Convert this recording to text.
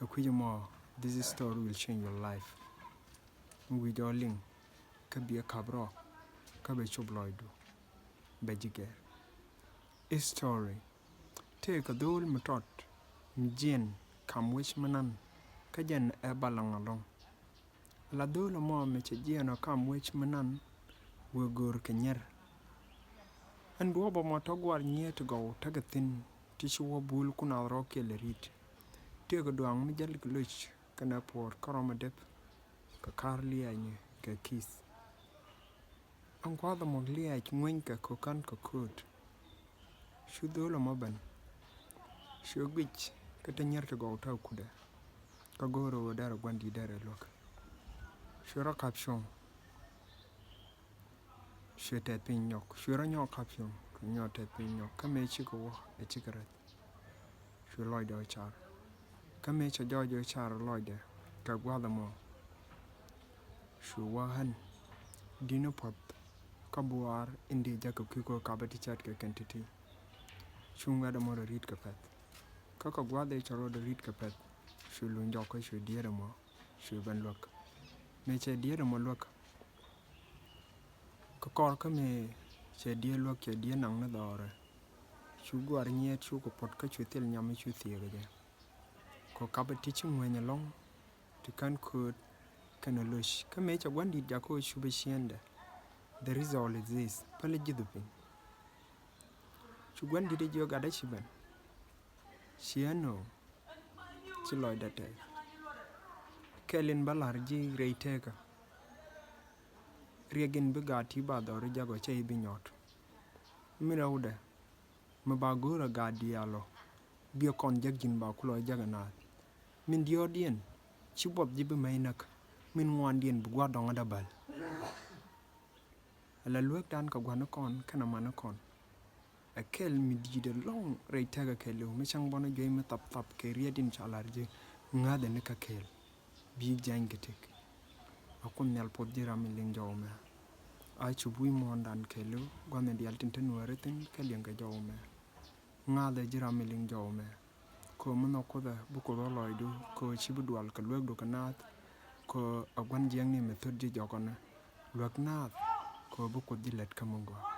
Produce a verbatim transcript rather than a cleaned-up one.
Ɛ kui̱c ɛmɔ, this story will change your life. Mi wi̱i̱ jɔɔ liŋ kä biɛ kap rɔ kä bɛ cop lɔcdu bɛ ji̱ gɛr. Story tëë kɛ dho̱o̱l mi tɔt mi jiɛn kam wec mi nan kä jɛn ɛ balaŋ alɔŋ. La dho̱o̱l ɛmɔ mi cɛ jiɛn ɔ kam wec mi nan wëë go̱o̱r kɛ nyier. Ɛn duɔ̱ɔ̱p ɛmɔ tɔ guar nyiee ti gɔw tekɛ thi̱n ti ci wä bul kun a rɔ̱ kiɛl ɛ ri̱t. Tëë kɛ duaŋ mi jäl kɛ loc kɛnɛ puɔ̱ɔ̱r kärɔ̱ mi dep kɛ ka̱r liɛɛny kɛ ki̱th. Ɛn kua̱th ɛmɔ liɛɛc ŋuenykɛ ko̱ka̱n kɛ kööt. Cu dho̱o̱l ɛmɔ ben. Cu guic kä te nyier ti gɔw ta̱a̱ kudɛ. Kä go̱o̱rɛ ɣöö derɛ gua̱n di̱t derɛ luäk. Cu rɔ kap cuɔ̱ŋ. Cu tɛth piny nyɔk. Cu rɔ nyɔk kap cuɔ̱ŋ. Cu nyɔk tɛth piny nyɔk. Kä mëë cikɛ wä ɛ cikɛ rɛth. Cu lɔcdɛ ɔ car. Kä mëë cɛ jɔɔc ɔ car lɔcdɛ kɛ gua̱th ɛmɔ. Cu wä ɣän di̱n puɔth kä buaar in dee jäk kɛ kui̱ kɔ kapä ti cät kɛ kɛn ti̱ti̱. Cu ŋuɛ̈t ɛmɔ rɔ ri̱t kɛ pɛ̈th. Kä kɛ gua̱th ëë cɛ rɔ dee ri̱t kɛ pɛ̈th. Cu luny jɔk kä cu diet ɛmɔ cu ben luäk. Mëë cɛ diet ɛmɔ luäk. Kɛ kɔr kä mëë cɛ diet luäk cɛ diet naŋ ni dhɔrɛ. Cu guar nyiet cu kɛ puɔt kä cu thil nyam cu thiek kɛ jɛ. Kɔ kapä ti ci ŋueny ɛlɔ̱ŋ ti kän kööt kɛnɛ loc. Kä mëë cɛ gua̱n di̱t jakä ɣöö cupɛ ciëndɛ. The result is this. Pälɛ ji̱ dhupiny. Cu gua̱n di̱t jiök gatdä ci ben. Ciɛ nöö ci lɔcdä tɛth. Kɛl in bä la̱r ji̱ rɛy tekä. Riɛk in bi gaat ti ba dhɔr jak ɔ cɛ i̱ bi nyɔt. Mi rɛwdɛ mi ba go̱o̱rä gaat diaal ɔ. Biɛ kɔn jak ji̱n ba kulɔ jak ɛ naath. Min diɔ̱ɔ̱kdiɛn ci buɔth ji̱ bi mɛy näk. Min ŋuandiɛn bi gua̱th dɔ̱ŋ ɛ däbäl. Ala lueekdan kɛ gua̱nikɔn kɛnɛ manikɔn. Ɛ kɛl mi di̱i̱t ɛlɔ̱ŋ rɛy tekɛ kɛɛliw mi cäŋ bɔnɔ juey mi thap thap kɛ riet in ca la̱r ji̱ ŋäthɛ ni kä kɛɛl. Bi̱i̱ jany kɛ tëk. A Kuoth Nhial puɔth ji̱ ram in liŋ jɔw mɛ. A cup wi̱i̱ muɔ̱ɔ̱ndan kɛɛliw gua̱thni diaal tin te nuääri thi̱n kɛ liŋ kɛ jɔw mɛ. Ŋa̱thɛ ji̱ ram in liŋ jɔw mɛ. Kɛ ɣöö mi nhɔk Kuoth ɛ bi Kuoth ɣä lɔcdu kɛ ɣöö ci bi dual kɛ lueekdu kɛ naath. Kɛ ɣöö a gua̱n jiɛkni mi thöt ji̱ jɔkɔnɛ luäk naath kɛ ɣöö bi Kuoth ji̱ lät kä mi gɔaa.